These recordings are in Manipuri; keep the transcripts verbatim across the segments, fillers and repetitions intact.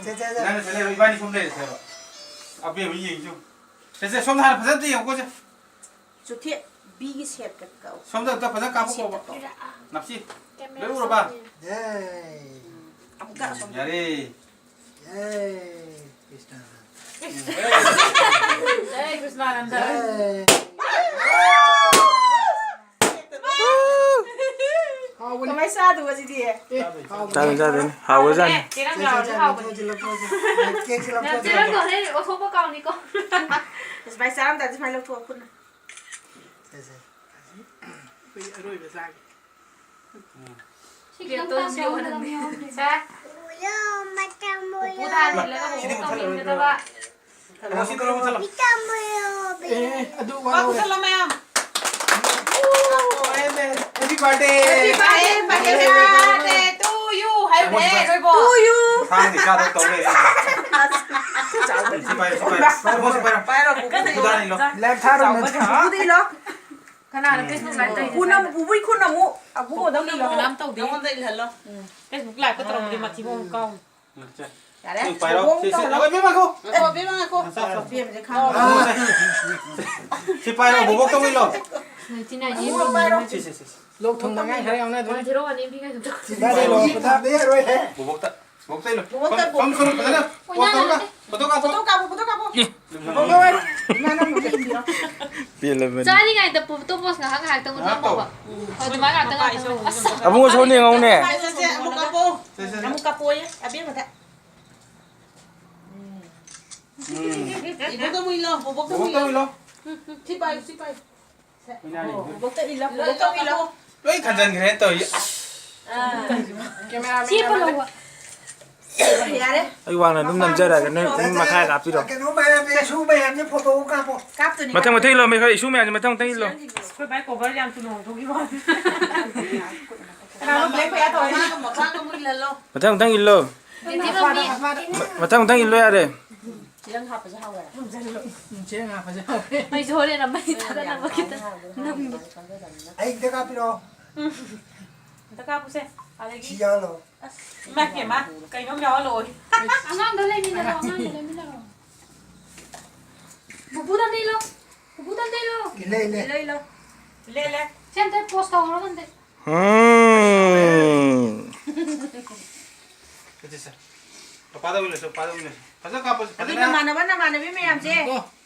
ꯁꯦ, ꯁꯦ, ꯁꯦ꯫ ꯅꯪꯅ ꯁꯤꯗ ꯂꯩꯔꯣ, ꯏꯕꯥꯅꯤ ꯁꯣꯝ ꯂꯩꯔꯁꯦ ꯍꯥꯏꯕ꯫ ꯑꯕꯦꯝꯃ ꯌꯦꯡꯁꯤ ꯆꯨꯝ꯫ ꯁꯦ, ꯁꯦ, ꯁꯣꯝꯗ ꯍꯥꯟꯅ ꯐꯖꯅ ꯌꯦꯡꯉꯨꯀꯣ, ꯁꯦ꯫ ꯆꯨꯊꯦꯛ ꯕꯤꯒꯤ ꯁꯦꯞꯇ ꯀꯛꯎ꯫ ꯁꯣꯝꯗ ꯑꯝꯇ ꯐꯖꯅ ꯀꯥꯞꯄꯨꯀꯣꯕ꯫ ꯁꯦꯞꯇ ꯀꯛꯎ꯫ ꯅꯞꯁꯤ꯫ ꯀꯦꯃꯦꯔꯥ ꯂꯣꯏ ꯎꯔꯕ? ꯁꯣꯝꯗ ꯌꯦꯡꯉꯨ꯫ ꯌꯥꯏ꯫ ꯑꯃꯨꯛꯀ ꯑꯁꯣꯝꯗ꯫ ꯌꯥꯔꯦ꯫ ꯌꯥꯏ꯫ ꯀ꯭ꯔꯤꯁꯅ꯫ ꯖꯩ ꯀ꯭ꯔꯤꯁꯅꯥꯅꯟꯗ꯫ ꯌꯥꯏ꯫ ꯍꯥꯎꯕꯅꯤ꯫ ꯀꯃꯥꯏ ꯆꯥꯗꯣꯏꯕ ꯁꯤꯗꯤ? ꯑꯦ, ꯍꯥꯎꯕꯅꯤ꯫ ꯆꯥꯗꯣꯏꯅꯤ, ꯆꯥꯗꯣꯏꯅꯤ꯫ ꯍꯥꯎꯕꯖꯥꯠꯅꯤ꯫ ꯑꯦ, ꯆꯦꯔꯪ ꯆꯦ, ꯆꯦ, ꯌꯥꯎꯔꯁꯨ ꯆꯦ, ꯍꯥꯎꯕꯅꯤ꯫ ꯂꯧꯊꯣꯛꯑꯁꯤ, ꯂꯧꯊꯣꯛꯑꯁꯤ꯫ ꯀꯦꯛꯁꯤ ꯅꯪ ꯂꯧꯊꯣꯛꯑꯁꯤ꯫ ꯆꯦꯔꯪꯗꯣ ꯍꯣꯔꯦꯟ ꯂꯧꯊꯣꯛꯄ ꯀꯥꯎꯅꯤꯀꯣ꯫ ꯁꯨꯃꯥꯏ ꯆꯥꯔꯝꯗꯥꯏꯗ ꯁꯨꯃꯥꯏ ꯂꯧꯊꯣꯛꯑꯣ ꯈꯨꯠꯅ꯫ ꯁꯦ, ꯁꯦ꯫ ꯑꯩꯈꯣꯏ ꯑꯔꯣꯏꯕ ꯆꯥꯒꯦ꯫ ꯁꯤ ꯈꯤꯇꯪ ꯄ꯭ꯂꯦꯠꯇꯣ ꯑꯗꯨꯝ ꯇꯥꯁꯤꯜꯂꯣ, ꯌꯣꯝꯃꯣ, ꯑꯗꯨꯝ ꯑꯗꯨꯝ ꯌꯣꯝꯃꯣ꯫ ꯁꯦ꯫ ꯎꯄꯨꯗ ꯍꯥꯟꯅ ꯏꯜꯂꯒ ꯁꯤꯗꯤ ꯃꯨꯛ ꯃꯨꯛꯊꯠꯂꯣ, ꯇꯧꯃꯤꯟꯅꯗꯕ꯫ ꯀꯩꯅꯣ, ꯁꯤ ꯀꯩꯅꯣ ꯃꯨꯛꯊꯠꯂꯣ꯫ ꯑꯦ, ꯑꯗꯨ ꯋꯥ ꯂꯧꯔꯦ꯫ ꯃꯨꯛꯊꯠꯂꯣ ꯃꯌꯥꯝ꯫ Happy birthday꯫ Happy birthday, happy birthday to you ꯍꯥꯏꯕꯅꯦ, ꯃꯣꯏ ꯂꯣꯏꯕꯣ꯫ To you꯫ ꯊꯥꯡꯗꯤ ꯆꯥꯗꯧ ꯇꯧ ꯂꯩꯔꯦ꯫ ꯁꯤ ꯄꯥꯏꯔꯣ, ꯁꯤ ꯄꯥꯏꯔꯣ꯫ ꯁꯤ ꯄꯥꯏꯔꯣ, ꯁꯤ ꯄꯥꯏꯔꯣ꯫ ꯄꯥꯏꯔꯣ, ꯄꯨꯄꯨꯗ ꯍꯥꯟꯅ ꯏꯜꯂꯣ꯫ ꯂꯥꯏꯞ ꯊꯥꯔꯣ, ꯅꯠꯇ꯭ꯔꯥ? ꯄꯨꯄꯨꯗ ꯏꯜꯂꯣ꯫ ꯀꯅꯥꯅ Facebook live ꯇꯧꯔꯤꯁꯦ? ꯄꯨꯄꯨꯅ, ꯄꯨꯄꯨꯒꯤ ꯈꯨꯠꯅ ꯑꯃꯨꯛ, ꯑꯕꯨꯡꯉꯣꯗ ꯑꯃꯨꯛ ꯏꯜꯂꯣ꯫ ꯀꯅꯥꯝ ꯇꯧꯗꯦ꯫ ꯅꯉꯣꯟꯗ ꯏꯜꯍꯜꯂꯣ꯫ Facebook live ꯇ ꯇꯧꯔꯝꯃꯗꯤ ꯃꯊꯤꯕꯣꯡ ꯀꯥꯎꯅꯤ꯫ ꯎꯝ, ꯁꯦ꯫ ꯌꯥꯔꯦ꯫ ꯁꯤ ꯄꯥꯏꯔꯣ꯫ ꯕꯣꯕꯣꯛ ꯁꯤ, ꯁꯤ꯫ ꯇꯧꯍꯜꯂꯣ꯫ ꯑꯣ, ꯏꯕꯦꯝꯃ, ꯉꯥꯏꯈꯣ꯫ ꯉꯥꯏꯈꯣ, ꯏꯕꯦꯝꯃ, ꯉꯥꯏꯈꯣ꯫ ꯉꯥꯏꯈꯣ, ꯉꯥꯏꯈꯣ꯫ ꯁꯤ ꯄꯥꯏꯔꯣ, ꯕꯣꯕꯣꯛꯇ ꯑꯃꯨꯛ ꯏꯜꯂꯣ꯫ ꯁꯤ, ꯁꯤ, ꯁꯤ, ꯁꯤ꯫ ꯂꯣꯛ ꯊꯨꯡꯕ ꯑꯉꯥꯡ ꯈꯔ ꯌꯥꯎꯅꯗꯣꯏꯅꯤ꯫ One zero one ꯅꯦ, ꯄꯤꯒꯦ꯫ ꯌꯥꯔꯦ, ꯂꯣꯛ ꯊꯨꯡꯕ ꯌꯥꯔꯣꯏꯍꯦ꯫ ꯕꯣꯕꯣꯛꯇ, ꯕꯣꯕꯣꯛꯇ ꯏꯜꯂꯣ꯫ ꯕꯣꯕꯣꯛꯇ ꯐꯝ, ꯐꯝ, ꯐꯝ, ꯐꯖꯅ꯫ ꯄꯣꯁ ꯇꯧꯔꯒ꯫ ꯐꯣꯇꯣ ꯀꯥꯞꯄꯣ꯫ ꯐꯣꯇꯣ ꯀꯥꯞꯄꯣ, ꯐꯣꯇꯣ ꯀꯥꯞꯄꯣ꯫ ꯏꯃꯥ ꯅꯪ ꯑꯃꯨꯛ ꯌꯦꯡꯕꯤꯔꯣ꯫ ꯄꯦꯜꯂꯕꯅꯤ꯫ ꯆꯥꯔꯤꯉꯩꯗ ꯄꯣ-, ꯐꯣꯇꯣ ꯄꯣꯁ ꯉꯥꯏꯍꯥꯛ ꯉꯥꯏꯍꯥꯛꯇꯪ ꯉꯥꯏꯍꯥꯛ ꯎꯠꯂꯝꯃꯣꯕ꯫ ꯇꯧ꯫ ꯎꯝ, ꯑꯗꯨꯃꯥꯏꯅ ꯉꯥꯏꯍꯥꯛꯇꯪ ꯉꯥꯏꯍꯥꯛꯇꯪ꯫ ꯑꯁ꯫ ꯑꯕꯨꯡꯉꯣ ꯁꯣꯝꯗ ꯌꯦꯡꯉꯧꯅꯦ꯫ ꯁꯦ, ꯁꯦ, ꯁꯦ, ꯑꯃꯨꯛ ꯀꯥꯞꯄꯣ꯫ ꯁꯦ, ꯁꯦ, ꯁꯦ꯫ ꯑꯃꯨꯛ ꯀꯥꯞꯄꯣꯌꯦ, ꯑꯕꯦꯝꯃꯗ꯫ ꯎꯝ꯫ ꯏꯕꯣꯛꯇ ꯑꯃꯨꯛ ꯏꯜꯂꯣ, ꯕꯣꯕꯣꯛꯇ ꯑꯃꯨꯛ ꯕꯣꯕꯣꯛꯇ ꯏꯜꯂꯣ꯫ ꯏꯜꯂꯣ꯫ ꯁꯤ ꯄꯥꯏꯌꯨ, ꯁꯤ ꯄꯥꯏꯌꯨ꯫ ꯁꯦ꯫ ꯍꯣꯏꯅꯦ, ꯑꯣ, ꯍꯣꯏꯅꯦ꯫ ꯕꯣꯕꯣꯛꯇ ꯏꯜꯂꯣ, ꯏꯜꯂꯣ, ꯕꯣꯕꯣꯛꯇ ꯏꯜꯂꯣ, ꯏꯜꯂꯣ꯫ ꯂꯣꯏ ꯈꯟꯖꯟꯈ꯭ꯔꯦꯅ ꯇꯧꯔꯤ꯫ ꯑꯥ꯫ ꯀꯦꯃꯦꯔꯥꯃꯦꯟ ꯆꯦ ꯑꯃꯅ ꯄꯜꯂꯧꯕ꯫ ꯌꯥꯔꯦ꯫ ꯑꯩ ꯋꯥꯡꯅ ꯑꯗꯨꯝ ꯅꯝꯖꯔꯛꯑꯒꯦ, ꯅꯣꯏ ꯑꯗꯨꯝ ꯃꯈꯥ ꯀꯥꯞꯄꯤꯔꯣ꯫ ꯀꯩꯅꯣ ꯃꯌꯥꯝꯁꯦ, ꯏꯁꯨ ꯃꯌꯥꯝꯁꯦ ꯐꯣꯇꯣ ꯑꯃ ꯀꯥꯞꯄꯣ꯫ ꯀꯥꯞꯇꯣꯏꯅꯤ, ꯃꯊꯪ, ꯃꯊꯪ ꯀꯥꯞꯇꯣꯏꯅꯤ꯫ ꯏꯜꯂꯣ, ꯃꯤ ꯏꯁꯨ ꯃꯌꯥꯝꯁꯦ ꯃꯊꯪ, ꯃꯊꯪ ꯏꯜꯂꯣ꯫ ꯑꯩꯈꯣꯏ ꯚꯥꯏ ꯀꯣꯚꯔ ꯌꯥꯝ ꯊꯨꯅ ꯍꯣꯡꯗꯣꯛꯈꯤꯕ ꯋꯥꯅꯤ꯫ ꯀꯅꯥꯅꯣ ꯕ꯭ꯂꯦꯛ ꯃꯌꯥ ꯇꯧꯔꯤꯁꯦ? ꯃꯈꯥꯒ ꯑꯃꯨꯛ ꯏꯜꯍꯜꯂꯣ꯫ ꯃꯊꯪ, ꯃꯊꯪ ꯏꯜꯂꯣ꯫ ꯃ-, ꯃꯊꯪ, ꯃꯊꯪ ꯏꯜꯂꯣ ꯌꯥꯔꯦ꯫ ꯆꯦꯔꯪ ꯍꯥꯞꯄꯁꯦ ꯍꯥꯎꯔꯦ꯫ ꯎꯝ, ꯆꯦꯔꯪ ꯍꯥꯞꯄꯁꯦ ꯍꯥꯎꯔꯦ꯫ ꯑꯩꯁꯨ ꯍꯣꯔꯦꯟ ꯑꯃꯅꯤ ꯊꯥꯒꯠꯅꯕ ꯈꯤꯇꯪ ꯅꯝꯒꯦ꯫ ꯑꯩ ꯈꯤꯇ ꯀꯥꯞꯄꯤꯔꯛꯑꯣ꯫ ꯎꯝ꯫ ꯑꯝꯇ ꯀꯥꯞꯄꯨꯁꯦ꯫ ꯑꯗꯒꯤ ꯁꯤ ꯌꯥꯎꯍꯜꯂꯣ꯫ ꯑꯁ, ꯏꯃꯥ ꯏꯕꯦꯝꯃ, ꯀꯩꯅꯣꯝ ꯌꯥꯎꯍꯜꯂꯛꯑꯣ꯫ ꯑꯉꯥꯡꯗꯣ ꯂꯩꯃꯤꯟꯅꯔꯣ, ꯑꯉꯥꯡꯗꯣ ꯂꯩꯃꯤꯟꯅꯔꯣ꯫ ꯄꯨꯄꯨꯗ ꯑꯝꯇ ꯏꯜꯂꯣ꯫ ꯄꯨꯄꯨꯗ ꯑꯝꯇ ꯏꯜꯂꯣ꯫ ꯏꯜꯂꯦ, ꯏꯜꯂꯦ꯫ ꯏꯜꯂꯣ, ꯏꯜꯂꯣ꯫ ꯏꯜꯂꯦ, ꯏꯜꯂꯦ꯫ ꯁꯤ ꯑꯝꯇ pose ꯇꯧꯍꯧꯔꯣ ꯑꯝꯇ꯫ ꯎꯝ꯫ ꯁꯦ, ꯁꯦ, ꯁꯦ꯫ ꯄꯄꯥꯗ ꯑꯣꯏꯅ ꯂꯩꯁꯦ, ꯄꯄꯥꯗ ꯑꯣꯏꯅ ꯂꯩꯁꯦ꯫ ꯐꯖꯅ ꯀꯥꯞꯄꯣ, ꯑꯗꯨ ꯐꯖꯅ꯫ ꯅꯃꯥꯟꯅꯕ, ꯅꯃꯥꯟꯅꯕꯤ ꯃꯌꯥꯝꯁꯦ꯫ ꯀꯣ꯫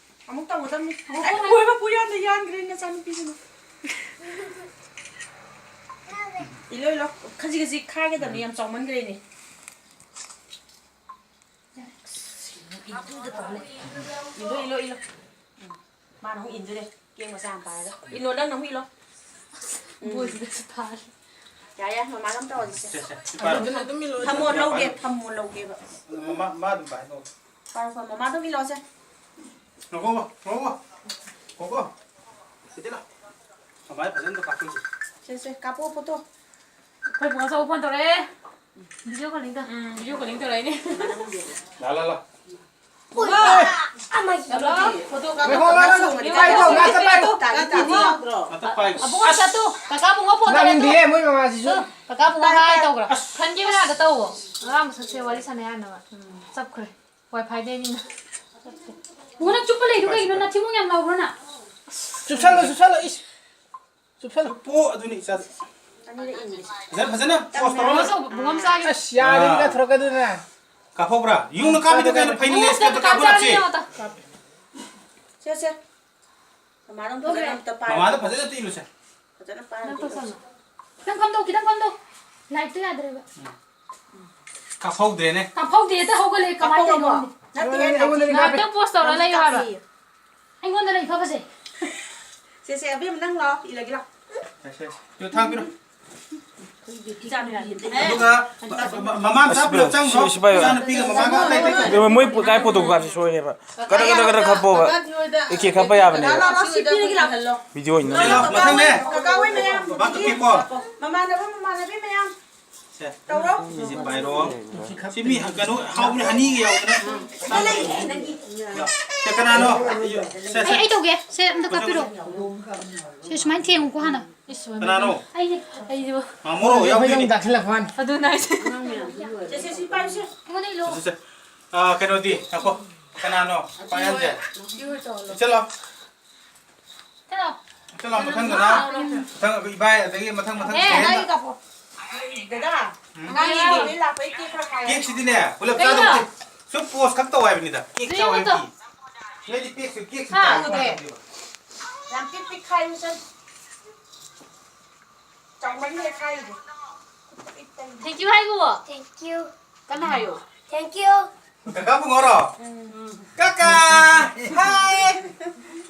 ꯑꯃꯨꯛ ꯇꯧꯒꯗꯕꯅꯤ꯫ ꯑꯩ ꯄꯨꯄꯨ ꯌꯥꯟꯗ ꯌꯥꯟꯈ꯭ꯔꯦ ꯅꯆꯥꯅꯨꯄꯤꯗꯨꯅ꯫ ꯏꯜꯂꯣ, ꯏꯜꯂꯣ꯫ ꯈꯖꯤꯛ ꯈꯖꯤꯛ ꯈꯥꯏꯒꯗꯕꯅꯤ, ꯌꯥꯝ ꯆꯥꯎꯃꯟꯈ꯭ꯔꯦꯅꯦ꯫ ꯏꯟꯗꯨꯗ ꯇꯧ ꯂꯩ꯫ ꯏꯜꯂꯣ, ꯏꯜꯂꯣ, ꯏꯜꯂꯣ꯫ ꯎꯝ꯫ ꯃꯥꯅ ꯑꯃꯨꯛ ꯏꯟꯗꯣꯏꯅꯦ꯫ ꯀꯦꯡ ꯃꯆꯥ ꯑꯃ ꯄꯥꯏꯔꯒ꯫ ꯏꯜꯂꯣ, ꯅꯪꯅ ꯑꯃꯨꯛ ꯏꯜꯂꯣ꯫ ꯎꯝ꯫ ꯕꯣꯏꯁꯤꯗꯁꯨ ꯊꯥꯔꯦ꯫ ꯌꯥꯔꯦ, ꯌꯥꯔꯦ, ꯃꯃꯥꯒ ꯑꯃ ꯇꯧꯔꯁꯤꯁꯦ꯫ ꯁꯦ, ꯁꯦ, ꯁꯤ ꯄꯥꯏꯔꯣ꯫ ꯑꯗꯨꯅ ꯑꯗꯨꯝ ꯏꯜꯂꯣ꯫ ꯊꯝꯃꯣ ꯂꯧꯒꯦ, ꯊꯝꯃꯣ ꯂꯧꯒꯦꯕ꯫ ꯃꯃꯥ, ꯃꯥ ꯑꯗꯨꯝ ꯄꯥꯏ ꯇꯧ꯫ ꯄꯥꯏꯔꯣ, ꯄꯥꯏꯔꯣ, ꯃꯃꯥ ꯑꯗꯨꯝ ꯏꯜꯂꯣꯁꯦ꯫ ꯉꯥꯏꯈꯣ, ꯉꯥꯏꯈꯣ꯫ ꯉꯥꯏꯈꯣ꯫ ꯁꯤꯗꯤ ꯂꯥꯎ꯫ ꯃꯃꯥꯏ ꯐꯖꯅ ꯀꯥꯞꯄꯤꯁꯦ꯫ ꯁꯦ, ꯁꯦ, ꯀꯥꯞꯄꯣ ꯐꯣꯇꯣ꯫ ꯑꯩꯈꯣꯏ ꯕꯣꯁ ꯑꯃꯨꯛ ꯐꯣꯟ ꯇꯧꯔꯛꯑꯦ꯫ ꯚꯤꯗꯤꯑꯣ ꯀꯣꯂꯤꯡꯗ꯫ ꯎꯝ꯫ ꯚꯤꯗꯤꯑꯣ ꯀꯣꯂꯤꯡ ꯇꯧꯔꯛꯏꯅꯦ꯫ ꯂꯥ, ꯂꯥ, ꯂꯥ꯫ ꯍꯜꯂꯣ? ꯐꯣꯇꯣ ꯀꯥꯞꯄ ꯉꯥꯏꯈꯣ, ꯉꯥꯏꯈꯣ, ꯉꯥꯏꯈꯣ, ꯄꯥꯏꯈꯣ, ꯉꯥꯛꯇ ꯄꯥꯏꯈꯣ꯫ ꯇꯥꯗꯤ ꯇꯥꯗꯤ ꯌꯥꯎꯗ꯭ꯔꯣ? ꯉꯥꯛꯇ ꯄꯥꯏꯈꯣ꯫ ꯑꯕꯨꯡꯉꯣ ꯆꯠꯇꯨ, ꯀꯀꯥ ꯑꯕꯨꯡꯉꯣ ꯐꯣꯟ ꯇꯧꯔꯦ ꯇꯨ꯫ ꯅꯪꯗꯤꯌꯦ, ꯃꯣꯏ ꯃꯃꯥꯁꯤꯁꯨ꯫ ꯇꯨ, ꯀꯀꯥ ꯑꯕꯨꯡꯉꯣ ꯍꯥꯏ ꯇꯧꯈ꯭ꯔꯣ꯫ ꯈꯟꯒꯤ ꯃꯅꯥꯛꯇ ꯇꯧꯋꯣ꯫ ꯑꯉꯥꯡ ꯃꯁꯛꯁꯦ ꯋꯥꯔꯤ ꯁꯥꯟꯅ ꯌꯥꯅꯕ꯫ ꯎꯝ, ꯆꯞꯈ꯭ꯔꯦ꯫ ꯋꯥꯏ ꯐꯥꯏꯗꯩꯅꯤꯅ꯫ ꯆꯞꯈ꯭ꯔꯦ꯫ ꯕꯨꯡꯉꯣ, ꯅꯪ ꯆꯨꯞꯄ ꯂꯩꯗꯨ ꯀꯩꯒꯤꯅꯣ? ꯅꯊꯤꯕꯣꯡ ꯌꯥꯝ ꯂꯥꯎꯕ꯭ꯔꯣ ꯅꯪ? ꯆꯨꯞꯁꯜꯂꯣ, ꯆꯨꯞꯁꯜꯂꯣ, ꯏꯁ꯫ ꯆꯨꯞꯁꯜꯂꯨ꯫ ꯄꯣ ꯑꯗꯨꯅꯤ ꯏꯆꯥꯗ꯫ ꯑꯅꯤꯔꯛ ꯏꯟꯒꯦ꯫ ꯐꯖꯅ, ꯐꯖꯅ pose ꯇꯧꯔꯣ꯫ ꯕꯨꯡꯉꯣꯁꯨ, ꯕꯨꯡꯉꯣꯝ ꯆꯥꯒꯦ꯫ ꯑꯁ, ꯌꯥꯔꯦ, ꯑꯥ꯫ ꯅꯠꯇ꯭ꯔꯣ, ꯀꯩꯗꯧꯗꯣꯏꯅꯣ? ꯀꯥꯞꯍꯧꯕ꯭ꯔꯥ? ꯌꯨꯝꯗ ꯀꯥꯞꯄꯤꯗꯣ ꯀꯩꯅꯣ? ꯐꯩꯅ ꯕꯨꯡꯉꯣ, ꯂꯦꯁ ꯀꯩꯝꯇ ꯀꯥꯞꯄ ꯀꯥꯞꯍꯜꯂꯛꯁꯤ꯫ ꯆꯥꯒꯦ ꯌꯦꯡꯉꯣ ꯑꯝꯇ꯫ ꯁꯦ, ꯁꯦ꯫ ꯃꯃꯥꯗꯣ ꯐꯖꯅ ꯑꯝꯇ ꯄꯥꯏꯔꯣ꯫ ꯃꯃꯥꯗ ꯐꯖꯅ ꯑꯝꯇ ꯏꯜꯂꯨꯁꯦ꯫ ꯐꯖꯅ ꯄꯥꯏꯔꯣ, ꯅꯪ ꯇꯧꯁꯜꯂꯣ꯫ ꯈꯤꯇꯪ ꯐꯝꯗꯧ, ꯈꯤꯇꯪ ꯐꯝꯗꯧ꯫ ꯂꯥꯏꯠꯇꯣ ꯌꯥꯗ꯭ꯔꯦꯕ꯫ ꯎꯝ꯫ ꯀꯥꯞꯍꯧꯗ꯭ꯔꯦꯅꯦ꯫ ꯀꯥꯞꯍꯧꯗꯦ, ꯍꯦꯛꯇ ꯍꯧꯒꯠꯂꯛꯑꯦ, ꯀꯃꯥꯏꯅ ꯇꯧꯔꯤꯅꯣ ꯈꯪꯗꯦ꯫ ꯅꯠꯇꯦꯍꯦ, ꯑꯩꯉꯣꯟꯗ ꯅꯠꯇꯦ꯫ ꯉꯥꯏꯍꯥꯛꯇꯪ pose ꯇꯧꯔ ꯂꯩꯌꯨ ꯍꯥꯏꯕ꯫ ꯀꯥꯞꯄꯤ꯫ ꯑꯩꯉꯣꯟꯗ ꯂꯩ ꯈꯔ ꯐꯖꯩ꯫ ꯁꯦ, ꯁꯦ, ꯑꯕꯦꯝꯃ, ꯅꯪ ꯂꯥꯛꯑꯣ, ꯏꯜꯂꯒꯦ ꯂꯥꯛꯑꯣ꯫ ꯁꯦ, ꯁꯦ, ꯁꯦ꯫ ꯇꯨ ꯊꯥꯡ ꯄꯤꯔꯣ꯫ ꯏꯆꯥꯅꯨꯄꯤ꯫ ꯑꯗꯨꯒ ꯃ-, ꯃ-, ꯃꯃꯥ ꯃꯆꯥ ꯄꯨꯂꯞ ꯆꯪꯈ꯭ꯔꯣ꯫ ꯁꯤ, ꯁꯤ ꯄꯥꯏꯌꯣ꯫ ꯏꯆꯥꯅꯨꯄꯤꯒ ꯃꯃꯥꯒ ꯑꯇꯩ ꯑꯇꯩ ꯇꯧ꯫ ꯑꯗꯨꯒ ꯃꯣꯏ ꯄꯨ-, ꯀꯥꯏ ꯐꯣꯇꯣ ꯀꯥꯞꯁꯤ ꯁꯣꯏꯅꯦꯕ꯫ ꯀꯗ, ꯀꯗ, ꯀꯗ ꯈꯞꯄꯣꯕ꯫ ꯑꯦ ꯀꯦ ꯈꯞꯄ ꯌꯥꯕꯅꯦꯕ꯫ ꯂꯥꯛꯑꯣ, ꯂꯥꯛꯑꯣ, ꯁꯤ ꯄꯤꯔꯒꯦ ꯂꯥꯛꯑꯣ꯫ ꯚꯤꯗꯤꯑꯣ ꯑꯣꯏꯅ ꯁꯤ ꯂꯥꯛꯑꯣ, ꯅꯝꯃꯦ꯫ ꯃꯊꯪꯅꯦ꯫ ꯀꯀꯥ ꯍꯣꯏ ꯃꯌꯥꯝ꯫ ꯕꯥ ꯀꯛꯀꯦꯀꯣ꯫ ꯃꯃꯥꯟꯅꯕ, ꯃꯃꯥꯟꯅꯕꯤ ꯃꯌꯥꯝ꯫ ꯁꯦ, ꯇꯧꯔꯣ꯫ ꯁꯤꯁꯦ ꯄꯥꯏꯔꯣ꯫ ꯁꯤ ꯃꯤ ꯀꯩꯅꯣ ꯍꯥꯎꯕꯅꯦ, ꯍꯅꯤꯒ ꯌꯥꯎꯗꯅ꯫ ꯁꯤꯗ ꯂꯩ, ꯅꯪꯒꯤ꯫ ꯁꯦ, ꯀꯅꯥꯅꯣ? ꯁꯦ, ꯁꯦ꯫ ꯑꯩ, ꯑꯩ ꯇꯧꯒꯦ꯫ ꯁꯦ, ꯑꯝꯇ ꯀꯛꯄꯤꯔꯣ꯫ ꯁꯦ, ꯁꯨꯃꯥꯏꯅ ꯊꯦꯡꯉꯨꯀꯣ ꯍꯥꯟꯅ꯫ ꯏꯁ, ꯀꯅꯥꯅꯣ? ꯑꯩꯅꯦ, ꯑꯩꯁꯤꯕꯣ꯫ ꯑꯥ, ꯃꯣꯔꯣꯛ ꯑꯩꯈꯣꯏ ꯌꯥꯎꯗꯣꯏꯅꯦ꯫ ꯑꯃꯨꯛ ꯗꯥꯛꯁꯤꯜꯂꯛꯄ ꯋꯥꯅꯤ꯫ ꯑꯗꯨꯅ ꯑꯩꯁꯦ꯫ ꯁꯦ, ꯁꯦ, ꯁꯤ ꯄꯥꯏꯌꯨꯁꯦ꯫ ꯑꯩꯉꯣꯟꯗ ꯏꯜꯂꯣ꯫ ꯁꯦ, ꯁꯦ꯫ ꯑꯥ, ꯀꯩꯅꯣꯗꯤ, ꯉꯥꯏꯈꯣ꯫ ꯀꯅꯥꯅꯣ? ꯄꯥꯏꯍꯟꯁꯦ꯫ ꯁꯤ ꯍꯣꯏ ꯇꯧꯍꯜꯂꯣ꯫ ꯆꯠꯂꯣ꯫ ꯆꯠꯂꯣ꯫ ꯆꯠꯂꯣ, ꯃꯊꯪꯗꯅ꯫ ꯃꯊꯪ ꯏꯕꯥꯏ, ꯑꯗꯒꯤ ꯃꯊꯪ, ꯃꯊꯪ ꯑꯦ, ꯁꯦꯀꯦꯟꯗ꯫ ꯑꯉꯥꯡꯒꯤ ꯀꯥꯞꯄꯣ꯫ ꯗꯗꯥ, ꯎꯝ꯫ ꯑꯉꯥꯡꯒꯤ ꯕꯦꯕꯤ ꯂꯥꯛꯄꯩ ꯀꯦꯛ ꯈꯔ ꯈꯥꯏꯌꯣ꯫ ꯀꯦꯛꯁꯤꯗꯤꯅꯦ, ꯄꯨꯂꯞ ꯀꯩꯅꯣ? ꯆꯥꯗꯧ ꯅꯠꯇꯦ꯫ ꯁꯨꯝ ꯄꯣꯁ ꯈꯛ ꯇꯧ ꯍꯥꯏꯕꯅꯤꯗ꯫ ꯀꯦꯛ ꯆꯥꯎ ꯀꯩꯅꯣ ꯍꯥꯏꯕꯗꯤ꯫ ꯇꯧ-, ꯅꯣꯏꯗꯤ ꯀꯦꯛꯁꯨ, ꯀꯦꯛꯁꯨ ꯍꯥ? ꯆꯥꯎ ꯎꯗꯦ꯫ ꯍꯥꯏꯕꯅꯦꯕ꯫ ꯌꯥꯝ ꯄꯤꯛ ꯄꯤꯛ ꯈꯥꯏꯌꯨ, ꯆꯠ꯫ ꯆꯥꯎꯃꯟꯈ꯭ꯔꯦ ꯈꯥꯏꯔꯤꯗꯣ꯫ Thank you ꯍꯥꯏꯈꯣ꯫ Thank you꯫ ꯀꯟꯅ ꯍꯥꯏꯌꯣ꯫ Thank you꯫ ꯀꯀꯥ ꯕꯨꯡꯉꯣꯔꯣ? ꯎꯝ꯫ ꯀꯀꯥ! Hi!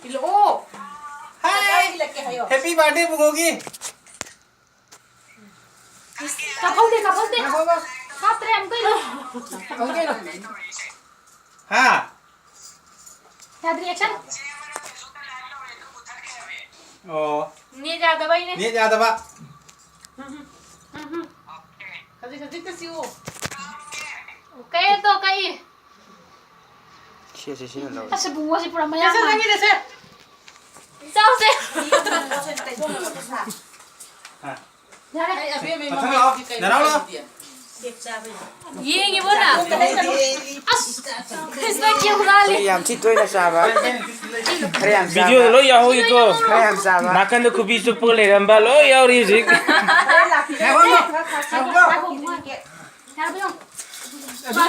ꯏꯜꯂꯛꯑꯣ꯫ Hi! ꯀꯀꯥ ꯏꯜꯂꯛꯀꯦ ꯍꯥꯏꯌꯣ꯫ Happy birthday ꯕꯨꯡꯉꯣꯒꯤ꯫ ꯀꯥꯞꯍꯧꯗꯦ, ꯀꯥꯞꯍꯧꯗꯦ꯫ ꯉꯥꯏꯈꯣ, ꯉꯥꯏꯈꯣ꯫ ꯀꯥꯞꯇ꯭ꯔꯦ, ꯑꯃꯨꯛꯀ ꯏꯜꯂꯣ꯫ ꯑꯃꯨꯛꯀ ꯏꯜꯂꯣ꯫ ꯍꯥ? ꯌꯥꯗ꯭ꯔꯤ, action꯫ ꯑꯣ꯫ ꯅꯦꯠ ꯌꯥꯗꯕꯩꯅꯦ꯫ ꯅꯦꯠ ꯌꯥꯗꯕ꯫ ꯎꯝ, ꯎꯝ, ꯎꯝ, ꯎꯝ꯫ ꯈꯖꯤꯛ ꯈꯖꯤꯛꯇ ꯁꯤꯛꯎ꯫ ꯀꯩ ꯇꯧ ꯀꯛꯏ? ꯁꯤ, ꯁꯤ, ꯁꯤꯅ ꯂꯧꯔꯦ꯫ ꯑꯁ, ꯕꯨꯡꯉꯣꯁꯦ ꯄꯨꯔꯥ ꯃꯌꯥꯡ ꯅꯦꯁꯦ, ꯃꯥꯜꯂꯦ꯫ ꯅꯪꯒꯤ ꯅꯦꯁꯦ꯫ ꯆꯥꯎꯁꯦ꯫ ꯍꯥ꯫ ꯌꯥꯔꯦ꯫ ꯑꯩ ꯑꯕꯦꯝꯃꯩ ꯃꯊꯪ ꯂꯥꯛꯑꯣ꯫ ꯃꯃꯥꯏꯗꯨꯗꯤ ꯀꯩꯅꯣ ꯅꯅꯥꯎ ꯂꯥꯛꯑꯣ꯫ ꯇꯧꯗꯦ꯫ ꯌꯦꯡꯉꯤꯕꯣ ꯅꯪ? ꯑꯁ, ꯀ꯭ꯔꯤꯁꯅ ꯀꯦ ꯍꯨꯔꯥꯜꯂꯤ꯫ ꯑꯩꯈꯣꯏ ꯌꯥꯝ ꯊꯤ ꯇꯣꯏꯅ ꯆꯥꯕ꯫ ꯈꯔ ꯌꯥꯝ ꯆꯥꯕ꯫ ꯚꯤꯗꯤꯑꯣꯗ ꯂꯣꯏ ꯌꯥꯎꯍꯧꯏꯀꯣ꯫ ꯈꯔ ꯌꯥꯝ ꯆꯥꯕ꯫ ꯅꯥꯀꯟꯗ ꯈꯨꯕꯤ ꯆꯨꯞꯄꯒ ꯂꯩꯔꯝꯕ ꯂꯣꯏ ꯌꯥꯎꯔꯤ ꯍꯧꯖꯤꯛ꯫ ꯉꯥꯏꯈꯣ, ꯉꯥꯏꯈꯣ꯫ ꯌꯥꯔꯕ ꯌꯦꯡꯉꯣ꯫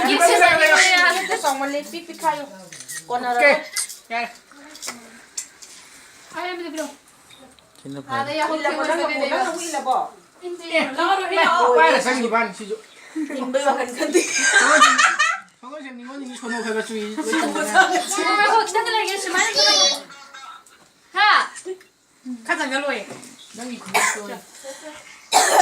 ꯀꯦꯛꯁꯦ ꯆꯥꯅꯤꯡꯕꯅ ꯌꯥꯗ꯭ꯔꯦ꯫ ꯆꯥꯎꯃꯜꯂꯦ, ꯄꯤꯛ ꯄꯤꯛ ꯈꯥꯏꯌꯨ꯫ ꯀꯣꯟꯅꯔꯔꯣꯏ꯫ ꯑꯣꯀꯦ, ꯌꯥꯔꯦ꯫ ꯑꯔꯦꯝꯕꯗ ꯄꯤꯔꯛꯑꯣ꯫ ꯁꯤꯅ ꯐꯔꯦ꯫ ꯑꯥꯗ ꯐꯔꯦ꯫ ꯌꯥꯍꯧ ꯏꯜꯂꯕꯣ, ꯊꯦꯡꯕꯁꯦ ꯅꯪ ꯑꯃꯨꯛ ꯀꯩꯗꯧꯕ? ꯏꯜꯂꯕꯣ? ꯏꯟꯗꯦ꯫ ꯑꯦ, ꯂꯧꯔꯣ, ꯄꯥꯏꯔ ꯄꯤꯔꯛꯑꯣ꯫ ꯆꯪꯈꯤꯕ ꯋꯥꯅꯤ ꯁꯤꯁꯨ꯫ ꯏꯟꯕꯩ ꯋꯥꯈꯜ ꯈꯟꯗꯦ꯫ ꯁꯒꯣꯜꯁꯦ ꯅꯤꯉꯣꯜ ꯅꯤꯅꯤ ꯁꯣꯟꯅꯧ ꯈꯔ ꯈꯔ ꯆꯨꯏ꯫ ꯉꯥꯏꯈꯣ, ꯈꯤꯇꯪ ꯂꯩꯒꯦ, ꯁꯨꯃꯥꯏꯅ ꯈꯤꯇꯪ꯫ ꯍꯥ? ꯈꯔ ꯆꯪꯁꯜꯂꯣꯏ꯫ ꯅꯪꯒꯤ ꯈꯨꯠꯇꯣ꯫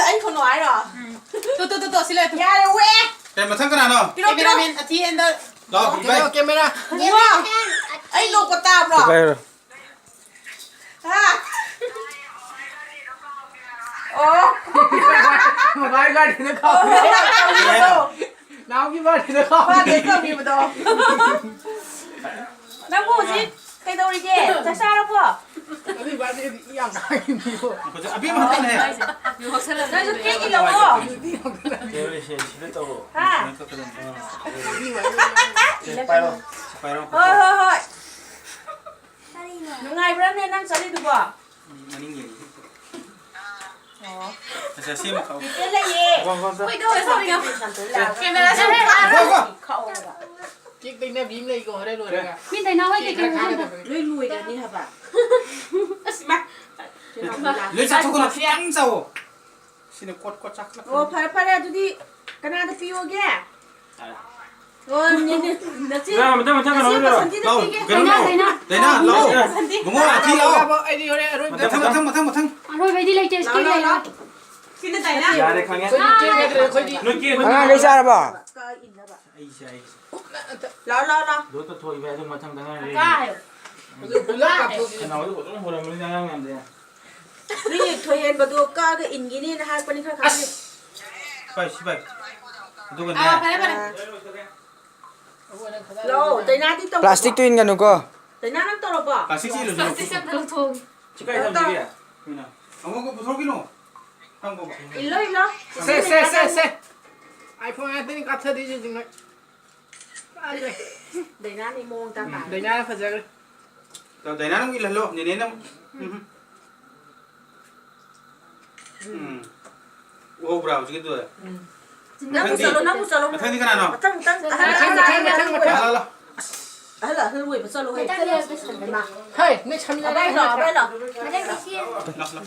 ꯑꯩ ꯈꯨꯠꯅꯣ ꯍꯥꯏꯔꯣ? ꯎꯝ꯫ ꯇꯣ, ꯇꯣ, ꯇꯣ, ꯇꯣ, ꯁꯤ ꯂꯩꯔꯦ, ꯇꯣ꯫ ꯌꯥꯔꯦ, ꯋꯦ꯫ ꯀꯩ ꯃꯊꯪ ꯀꯅꯥꯅꯣ? ꯄꯤꯔꯣ, ꯄꯤꯔꯣ꯫ ꯀꯦꯃꯦꯔꯥꯃꯦꯟ ꯑꯊꯤ ꯍꯦꯟꯗ꯫ ꯂꯥꯎ, ꯏꯕꯥꯏ꯫ Camera, camera. ꯋꯥ! ꯑꯩ ꯅꯣꯛꯄ ꯇꯥꯕ꯭ꯔꯣ? ꯄꯥꯏꯔꯣ꯫ ꯍꯥ? ꯑꯣ꯫ ꯃꯃꯥꯏ ꯒꯥꯔꯤꯗ ꯈꯥꯝꯃꯦ꯫ ꯑꯣ, ꯇꯧꯈꯤꯕꯗꯣ꯫ ꯅꯥꯎꯒꯤ ꯕꯥꯔꯗꯦꯗ ꯈꯥꯝꯃꯦ꯫ ꯕꯥꯔꯗꯦ ꯇꯧꯈꯤꯕꯗꯣ꯫ ꯅꯪꯕꯨ ꯍꯧꯖꯤꯛ ꯀꯩꯗꯧꯔꯤꯒꯦ? ꯆꯥꯛ ꯆꯥꯔꯕꯣ? ꯑꯗꯨꯏ ꯋꯥꯗꯤ ꯑꯩꯗꯤ ꯏ ꯌꯥꯝ ꯀꯥꯏꯅꯦꯕꯣ꯫ ꯑꯕꯦꯝꯃ ꯍꯟꯇꯛꯅꯦ꯫ ꯅꯪꯁꯨ ꯀꯦꯛ ꯏꯜꯂꯛꯑꯣ꯫ ꯁꯤ, ꯁꯤ, ꯁꯤꯗ ꯇꯧꯔꯣ꯫ ꯍꯥ? ꯁꯨꯃꯥꯏꯅ ꯀꯛꯀꯗꯕꯅꯤ꯫ ꯁꯤ ꯄꯥꯏꯔꯣ꯫ ꯁꯤ ꯄꯥꯏꯔꯣ꯫ ꯍꯣꯏ, ꯍꯣꯏ, ꯍꯣꯏ꯫ ꯅꯨꯡꯉꯥꯏꯕ꯭ꯔꯥꯅꯦ ꯅꯪ ꯆꯠꯂꯤꯗꯨꯕꯣ? ꯃꯅꯤꯡ ꯌꯦꯡꯉꯤ꯫ ꯑꯣ꯫ ꯑꯁ, ꯑꯁꯤ ꯑꯃ ꯈꯥꯛꯑꯣ꯫ ꯇꯤꯀꯦꯠ ꯂꯩꯌꯦ꯫ ꯋꯥ, ꯋꯥ, ꯋꯥ꯫ ꯀꯦꯃꯦꯔꯥ ꯁꯨꯝ ꯈꯥꯛꯑꯣ꯫ ꯋꯥ, ꯋꯥ꯫ ꯈꯥꯛꯑꯣ꯫ ꯀꯦꯛ ꯂꯩꯅꯕꯤ ꯑꯃ ꯂꯩꯀꯣ, ꯍꯣꯔꯦꯟ ꯂꯣꯏꯔꯒ꯫ ꯃꯤ ꯗꯥꯏꯅꯥ ꯍꯣꯏ ꯀꯩꯀꯩ ꯍꯣꯏ ꯂꯣꯏ ꯂꯣꯏꯔꯅꯤ ꯍꯥꯏꯕ꯫ ꯑꯁ, ꯏꯃꯥ꯫ ꯂꯣꯏ ꯆꯥꯊꯣꯛꯀꯅꯨ, ꯈꯤꯇꯪ ꯆꯥꯎꯋꯣ꯫ ꯁꯤꯅ ꯀꯣꯠ ꯀꯣꯠ ꯆꯥꯈꯠꯂꯛꯀꯅꯤ꯫ ꯑꯣ, ꯐꯔꯦ, ꯐꯔꯦ, ꯑꯗꯨꯗꯤ ꯀꯅꯥꯗ ꯄꯤꯌꯣꯒꯦ? ꯑꯣ, ꯅꯦꯅꯦ, ꯅꯆꯦ, ꯃꯊꯪ, ꯃꯊꯪ, ꯅꯆꯦ ꯃꯊꯪ, ꯃꯊꯪ꯫ ꯃꯁꯟꯇꯤꯗ ꯂꯥꯎ, ꯄꯤꯒꯦ꯫ ꯀꯩꯅꯣ ꯂꯥꯎ꯫ ꯗꯥꯏꯅꯥ, ꯂꯥꯎ꯫ ꯃꯁꯟꯇꯤ꯫ ꯃꯉꯣ, ꯑꯊꯤ ꯂꯥꯎ꯫ ꯑꯩꯗꯤ ꯍꯣꯔꯦꯟ ꯑꯔꯣꯏꯕꯗ ꯃꯊꯪ, ꯃꯊꯪ, ꯃꯊꯪ, ꯃꯊꯪ꯫ ꯑꯔꯣꯏꯕꯩꯗꯤ ꯂꯩꯇꯦ, ꯂꯥꯎ, ꯁꯤꯗꯤ ꯂꯥꯎ, ꯂꯩꯔꯦ꯫ ꯂꯥꯎ꯫ ꯁꯤꯗ ꯗꯥꯏꯅꯥ꯫ ꯌꯥꯔꯦ, ꯈꯪꯉꯦ꯫ ꯑꯩꯈꯣꯏꯗꯤ ꯀꯦꯛ ꯅꯠꯇ꯭ꯔꯦ, ꯑꯩꯈꯣꯏꯗꯤ꯫ ꯅꯣꯏ ꯀꯦꯛ ꯑꯉꯥꯡꯈꯩ ꯆꯥꯔꯕꯣ? ꯀꯛꯑ ꯏꯟꯅꯕ꯫ ꯑꯩꯁꯦ, ꯑꯩꯁꯦ꯫ ꯂꯥꯎ, ꯂꯥꯎ, ꯂꯥꯎ꯫ ꯂꯣꯏ ꯀꯛꯊꯣꯛꯏꯕ ꯑꯗꯨ ꯃꯊꯪꯗ ꯉꯥꯏꯔꯦ꯫ ꯀꯥꯏ꯫ ꯄꯨꯂꯞ ꯀꯥꯞꯊꯣꯛꯀꯦ꯫ ꯈꯅꯥꯎꯗ ꯐꯖꯅ ꯍꯣꯔꯝꯃꯅꯤ ꯑꯉꯥꯡ ꯃꯌꯥꯝꯁꯦ꯫ ꯃꯤ ꯊꯣꯏꯍꯦꯟꯕꯗꯣ ꯀꯛꯑꯒ ꯏꯟꯒꯤꯅꯤꯅ ꯍꯥꯏꯔꯛꯄꯅꯤ ꯈꯔ ꯈꯪꯉꯦ꯫ ꯑꯁ! ꯁꯤ ꯄꯥꯏ, ꯁꯤ ꯄꯥꯏ꯫ ꯑꯗꯨꯒꯅꯦ꯫ ꯑꯥ, ꯐꯔꯦ, ꯐꯔꯦ꯫ ꯂꯥꯛꯑꯣ, ꯗꯥꯏꯅꯥꯗꯤ ꯇꯧꯔꯕꯣ? ꯄ꯭ꯂꯥꯁꯇꯤꯛꯇꯨ ꯏꯟꯒꯅꯨꯀꯣ꯫ ꯗꯥꯏꯅꯥ, ꯅꯪ ꯇꯧꯔꯕꯣ? ꯄ꯭ꯂꯥꯁꯇꯤꯛꯁꯤ ꯏꯜꯂꯨꯁꯤ, ꯄ꯭ꯂꯥꯁꯇꯤꯛꯁꯦ ꯂꯧꯊꯣꯛ꯫ ꯑꯝꯇ ꯂꯧꯊꯣꯛꯑꯣ꯫ ꯁꯤ ꯀꯥꯏ ꯊꯝꯁꯤꯒꯦ? ꯀꯨꯏꯅ꯫ ꯑꯃꯨꯛ ꯄꯨꯊꯣꯛꯈꯤꯅꯨ꯫ ꯊꯝꯈꯣꯕ꯫ ꯏꯜꯂꯣ, ꯏꯜꯂꯣ꯫ ꯁꯦ, ꯁꯦ, ꯁꯦ, ꯁꯦ꯫ iPhone ꯉꯥꯛꯇꯅꯤ ꯀꯥꯞꯊꯗꯣꯏꯁꯦ ꯍꯧꯖꯤꯛ ꯅꯣꯏ꯫ ꯀꯥꯞꯂꯦ꯫ ꯗꯥꯏꯅꯥꯅ ꯏꯃꯣꯡ ꯇꯥ ꯎꯝ, ꯇꯥꯔꯦ꯫ ꯗꯥꯏꯅꯥꯅ ꯐꯖꯈ꯭ꯔꯦ꯫ ꯗꯥꯏꯅꯥꯅ ꯑꯃꯨꯛ ꯏꯜꯍꯜꯂꯣ, ꯅꯦꯅꯦꯅ ꯑꯃꯨꯛ꯫ ꯎꯝ꯫ ꯎꯝ꯫ ꯎꯍꯧꯕ꯭ꯔꯥ ꯍꯧꯖꯤꯛꯀꯤꯗꯨꯗ? ꯎꯝ꯫ ꯅꯪꯕꯨ ꯃꯊꯪꯗꯤ? ꯆꯠꯂꯣ, ꯅꯪꯕꯨ ꯆꯠꯂꯣ꯫ ꯃꯊꯪꯗꯤ ꯀꯅꯥꯅꯣ? ꯃꯊꯪ, ꯃꯊꯪ꯫ ꯃꯊꯪ, ꯃꯊꯪ, ꯃꯊꯪ, ꯃꯊꯪ꯫ ꯂꯥꯛꯑꯣ, ꯂꯥꯛꯑꯣ꯫ ꯑꯍꯜ, ꯑꯍꯜ ꯑꯣꯏꯕ ꯆꯠꯂꯣ, ꯍꯦ꯫ ꯃꯊꯪꯗꯤ ꯍꯩꯃꯥ꯫ ꯍꯩ, ꯅꯣꯏ ꯁꯝ ꯌꯥꯔꯦ꯫ ꯑꯕꯥꯏ ꯂꯥꯛꯑꯣ, ꯑꯕꯥꯏ ꯂꯥꯛꯑꯣ꯫ ꯃꯊꯪꯗꯤ ꯁꯤ꯫ ꯂꯥꯛꯑꯣ, ꯂꯥꯛꯑꯣ꯫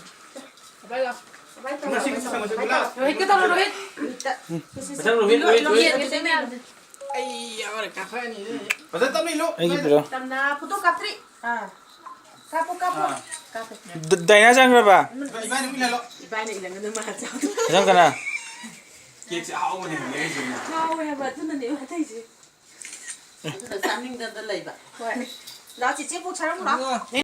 ꯑꯕꯥꯏ ꯂꯥꯛꯑꯣ꯫ ꯉꯁꯤ ꯉꯁꯤ ꯆꯪꯉꯁꯤ, ꯂꯥꯛꯑꯣ꯫ ꯔꯣꯍꯤꯠꯀꯤ ꯇꯧꯔꯣ, ꯔꯣꯍꯤꯠ꯫ ꯃꯊꯪ ꯔꯣꯍꯤꯠ, ꯔꯣꯍꯤꯠ, ꯔꯣꯍꯤꯠ꯫ ꯌꯦꯟꯒꯤꯁꯦ ꯃꯌꯥꯝꯁꯦ꯫ ꯑꯩ ꯑꯃꯅ ꯀꯥꯈꯠꯂꯅꯤ, ꯑꯗꯨꯗꯤ꯫ ꯐꯖꯅ ꯇꯞꯅ ꯏꯜꯂꯨ꯫ ꯑꯩꯒꯤ ꯄꯤꯔꯣ꯫ ꯇꯝꯅ ꯐꯣꯇꯣ ꯀꯥꯞꯇ꯭ꯔꯤ꯫ ꯑꯥ꯫ ꯀꯥꯞꯄꯣ, ꯀꯥꯞꯄꯣ꯫ ꯑꯥ꯫ ꯀꯥꯞꯄꯦ꯫ ꯗ-, ꯗꯥꯏꯅꯥ ꯆꯪꯈ꯭ꯔꯕ? ꯏꯕꯥꯅꯤ ꯑꯃꯨꯛ ꯏꯜꯍꯜꯂꯣ꯫ ꯏꯕꯥꯅꯤ ꯏꯜꯂꯝꯒꯅꯨ, ꯃꯥ ꯆꯥꯎ꯫ ꯆꯪ ꯀꯅꯥ? ꯀꯦꯛꯁꯦ ꯑꯍꯥꯎꯕꯅꯦ ꯍꯥꯏꯕꯅꯦ ꯑꯩꯁꯦ꯫ ꯍꯥꯎꯋꯦ ꯍꯥꯏꯕ, ꯑꯗꯨꯅꯅꯦ ꯃꯥ ꯇꯧꯏꯁꯦ꯫ ꯑꯗꯨꯅ ꯆꯥꯅꯤꯡꯗꯅ ꯂꯩꯕ꯫ ꯍꯣꯏ꯫ ꯂꯥꯛꯑꯣ, ꯆꯤꯆꯦ ꯄꯨꯊꯔꯝꯃꯨ ꯂꯥꯛꯑꯣ꯫